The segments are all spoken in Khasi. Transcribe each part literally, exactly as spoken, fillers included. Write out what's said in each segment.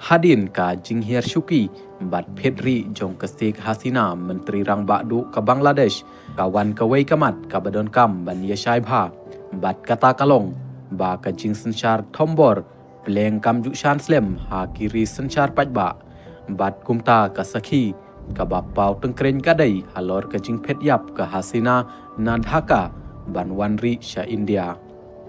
Hadien ka jinghiar shuki bad phet rieh jong ka Sheikh Hasina, Myntri Rangbah Duh ka Bangladesh, ka wan kawei ka mat kaba donkam ban ïashai bha bad kata ka long ba ka jingsynshar thombor pleng kam ju shan slem ha ki ri synshar paidbah. Bad kumta ka sakhi kaba paw tyngkreiñ ka dei halor ka jingphet ïap ka Hasina na Dhaka ban wan rieh sha India.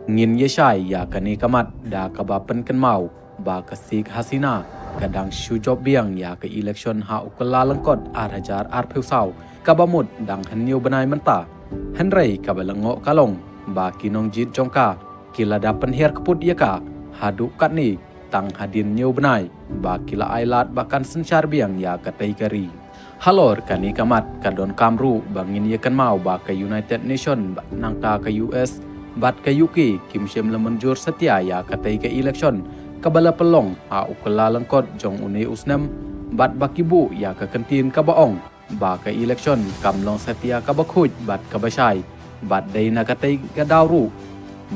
Ngin ïashai ïa kane ka mat da kaba pynkynmaw ba ka Sheikh Hasina ka dang shu jop biang ïa ka election ha u Kyllalyngkot ar hajar arphew saw, kaba mut dang hynñiew bnai mynta. Hynrei kaba lyngngoh ka long ba ki nongjied jong ka ki la da pynhiar kput ïa ka haduh katne tang hadien hynñiew bnai ba ki la ai lad ba kan synshar biang ïa katei ka ri. Halor kane ka mat ka donkam ruh ba ngin ïakynmaw ba ka United Nation bad nangta ka U S bad ka U K kim shym la mynjur satia ïa katei ka election kaba la pynlong ha u Kyllalyngkot jong une u snem, bad ba ki buh ïa ka kyntien kaba ong ba ka election kam long satia kaba khuid bad kaba shai, bad dei na katei ka daw ruh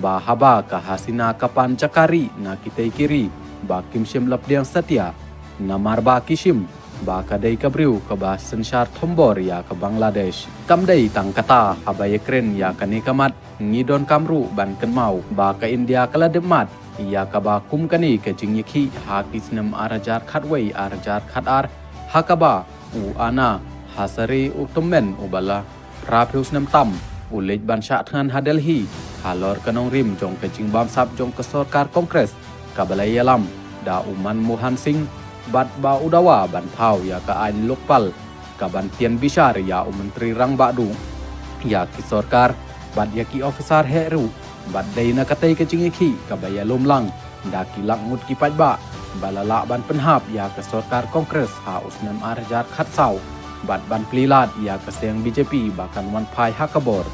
ba haba ka Hasina ka pan jaka rieh na kitei ki ri ba kim shym la pdiang satia, namar ba ki shim ba ka dei ka briew kaba synshar thombor ïa ka Bangladesh. Kam dei tang kata, haba ïakren ïa kane ka mat ngi donkam ruh ban kynmaw ba ka India ka la dep mad ïa kaba kum kane ka jingïakhih ha ki snem ar hajar khatwei ar hajar khatar, ha kaba u Anna Hzareejuthamein uba la phraphew snem tam u leit ban shah thngan ha Delhi halor ka nongrim jong ka jingbamsap jong ka sorkar Congress kaba la ïalam da u Manmohan Singh, bad ba u dawa ban thaw ïa ka aiñ Lokpal ka ban tian bishar ïa u Myntri Rangbah Duh, ïa ki sorkar bad ïa ki officer heh ruh, bad dei na katei ka jingïakhih kaba ïalum lang da ki lak ngut ki paidbah ba la lah ban pynhap ïa ka sorkar Congress ha u snem ar hajar khatsaw bad ban plie lad ïa ka seng B J P ba kan wan phai ha ka bor.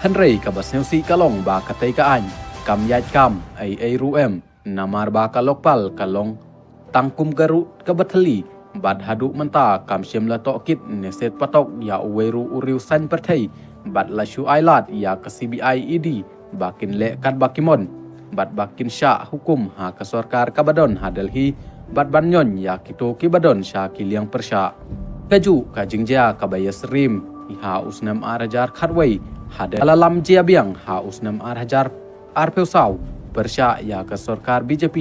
Hynrei kaba sngewsih ka long ba katei ka aiñ kam ïaid kam ei ei ruh em, namar ba ka Lokpal ka long tang kum ka ruh kaba thylli, bad haduh mynta kam shym la tohkit ne set patok ïa uwei ruh u riew saiñ pyrthei, bad la shu ai lad ïa ka C B I E D ba kin leh katba ki mon bad ba kin shah hukum ha ka sorkar kaba don ha Delhi bad ban ñion ïa kito kiba don sha ki liang pyrshah. Kajuh ka jingjia kaba ïasyriem ha u snem ar hajar khatwei ha Delhi ka la lam jia biang ha u snem ar hajar arphew saw pyrshah ïa ka sorkar B J P.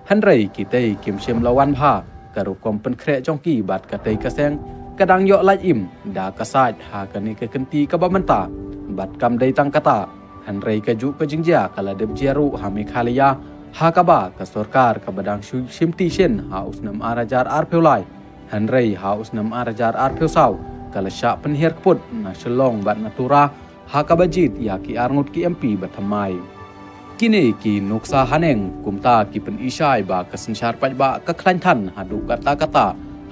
Hynrei kitei kim shym la wan bha, ka rukom pynkhreh jong ki bad katei ka seng ka dang ïoh lait im da ka sait ha kane ka kynti kaba mynta. Bad kam dei tang kata, hynrei kajuh ka jingjia ka la dep jia ruh ha Meghalaya, ha kaba ka sorkar kaba dang shu shimti shen ha u snem ar hajar arphew lai, hynrei ha u snem ar hajar arphew saw ka la shah pynhiar kput na Shillong bad na Tura, ha kaba jied ïa ki arngut ki M P ba thymmai. Kine ki nuksa haneng kumta ki pyni shai ba ka synshar paidbah ka khlaiñ than haduh katta katta,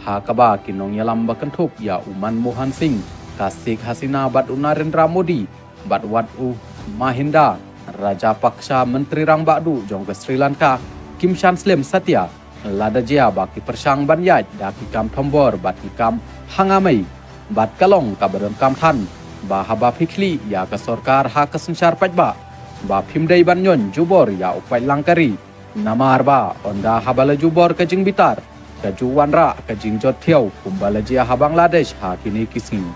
ha kaba ki nongïalam ba kynthup ïa u Manmohan Singh, ka Sheikh Hasina bad u Narendra Modi, bad wat u Mahinda Rajapaksa, Myntri Rangbah Duh jong ka Sri Lanka, kim shan slem satia lada jia ba ki pyrshang ban ïaid da ki kam thombor bad ki kam hanga mei. Bad ka long kaba donkam than ba haba phi khlieh ïa ka sorkar ha ka synshar paidbah, ba phim dei ban ñion jubor ïa u paidlang ka ri, namar ba ynda haba la jubor ka jingbitar, ka ju wanrah ka jingjot thiaw kumba la jia ha Bangladesh ha kine ki sngi.